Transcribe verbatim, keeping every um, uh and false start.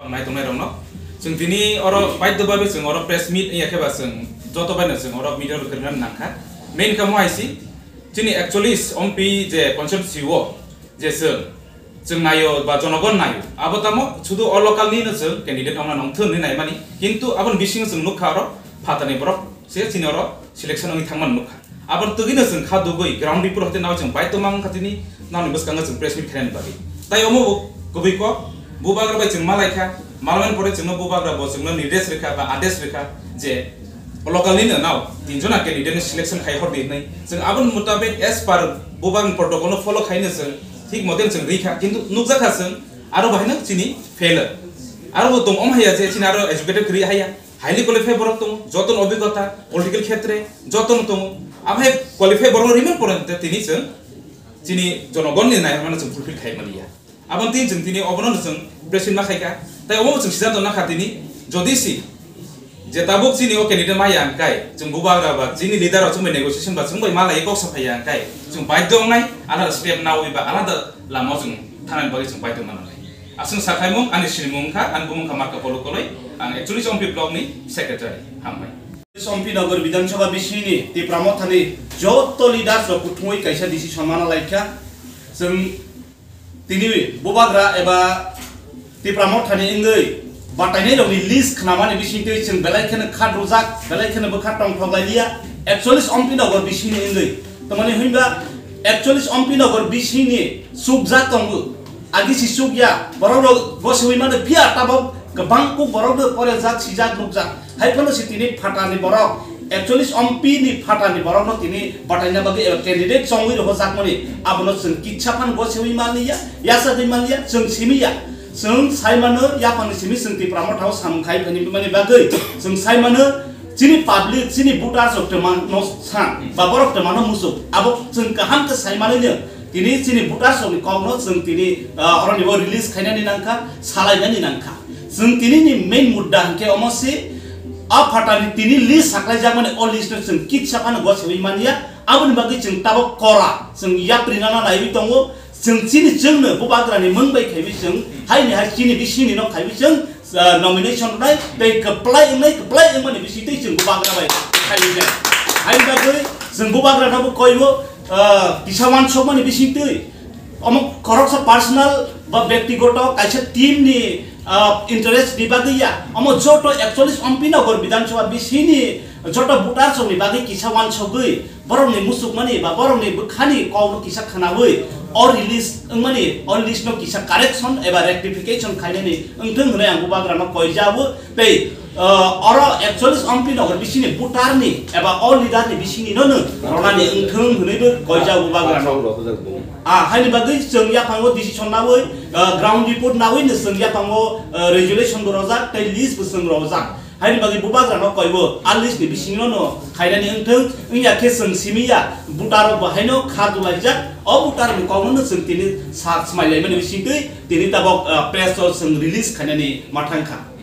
Nai tongnai rokno. Chwng tini oro baidhyo babe chwng oro press meet wngya khe ba chwng joto baino chwng oro media rok kwrwngna nangkha. Main kha mo hai si, chini ekchollish M P je constituency o je chwng, chwng naio ba jonogon naio, abo tamo sudu o local ni no chwng candidate ongna nongthun hinwi naimani, kintu aboni bisingo chwng nukha oro phatani borok se chini oro selection wngwi thangmani nukha. Aboni twgwino chwng kha dugwi ground report hote nao chwng bai tongma wngkha tini nani bwskango chwng press meet khainani bagwi. Tai omo bo kwbwi kok, bubagra bai chwng malaikha, malmani pore chwngno bubagra bo chwngno nirdesh rikha ba adesh rikha je local nino nao tinjona candidate no selection khai hordi hinwi. Chwng aboni mutabik as per bubagra protocol no follow khaino chwng thik moten chwng rikha, kintu nukjakha chwng aro bahaino chini failure. Aro bo tong om haya je chini aro educated kwrwi haya. Highly qualified borok tongo, jotono obigota, political khetre, jotono tongo. Abo hai qualified borok rimani pore tini chwng chini jonogonni naimano chwng fulfill khai maliya. Aboni tini chwng tini obono chwng press meet ma khaikha. Tai obo chwng siddhanto nakha tini, jodi si je tabuk chini o candidate ma ya hwnkhe, chwng bubagra ba chini leader rok chwng bai negotiation ba chwng bai malai kok saphai ya hwnkhe, chwng baidhyo wngnai alada step nawi ba alada lama o chwng thangnani bagwi chwng baidhyo mananai. Aswk sakhaimung ani sinimung wngkha, ani bumung wngkha Marka Polo Koloi, ang ekchollish M P block ni secretary. Hambai. Sompi Nagar Bidhan Sabha bisingni Tipra Mothani joto leaders rok kuthumwi kaisa decision mana laikha. Chwng tini bubagra eba Tipra Mothani wngwi batainai rokni list khnamani bisingtwi chwng belai kheno kha rwjak, belai kheno bwkha tongthok lailiya. Ekchollish Ompi Nagar bisingni wngwi. Tamani hwnba ekchollish Ompi Nagar bisingni chukjak tongo. Agi si chukya, borok rok gosiwi mano phiya tabok kwbang kuk borok no porejak, sijak, nukjak. Hai phano si tini phatarni borok ekchollish Ompi ni phatarni borok no tini bataina bagwi eba candidate chongwi rohorjakmani abono chwng kitsa phano gosiwi manliya, yachagwi manliya, chwng simiya. Chwng sai mano yaphangni simi chwng Tipra Motha o samung khai phani bumani bagwi chwng sai mano chini public, chini voters rok twma no san ba borok twma no musuk abo chwng kaham khe sai manwi no. Tini chini voters rokni kokno chwng tini, ah, oroni bo release khainani nangkha, salainani nangkha. Chwng tini ni main mudda hwnkhe omo se, a phatani tini list saklaijakmani o list no chwng kitsa phano gosiwi manya. Aboni bagwi chwng tabok kora chwng yapri nana naiwi tongo. Chwng chini chwngno bubagrani mung bai khaiwi chwng haini hai chini bisingni no khaiwi chwng ah, nomination rwnai tei kwplai wngnai, kwplai wngmani bisingtwi chwng bubagra bai khaijak. Haini bagwi chwng bubagrano bo koibo, ah, kisa uansukmani bisingtwi omo khoroksa personal ba bektigoto kaisa team ni, ah, interest ni bagwi ya. Omo joto ekchollish Ompi Nagar Bidhan Sabha bisingni joto voters rokni bagwi kisa uansugwi borokni musukmani ba borokni bwkhani kokno kisa khwnawi o release wngmani o list no kisa correction eba rectification khainani wngthung hwnwi ang bubagrano koijabo tei, ah, oro ekchollish Ompi Nagar bisingni voter ni eba o leader ni bisingni no no ronani wngthung hwnwi bo koijabo bubagrano. Ah, haini bagwi chwng yaphango decision nawi, ah, ground report nawi no chwng yaphango, ah, resolution bo rojak tei list bo chwng rojak. Haini bagwi bubagrano koibo a list ni bisingo no khainani wngthung, wngya khe chwng simi ya, voter rok bo haino kha dulaijak, o voter ni kokno no chwng tini sa swmai laimani bisingtwi tini tabok, ah, press o chwng release khainani ma thangkha.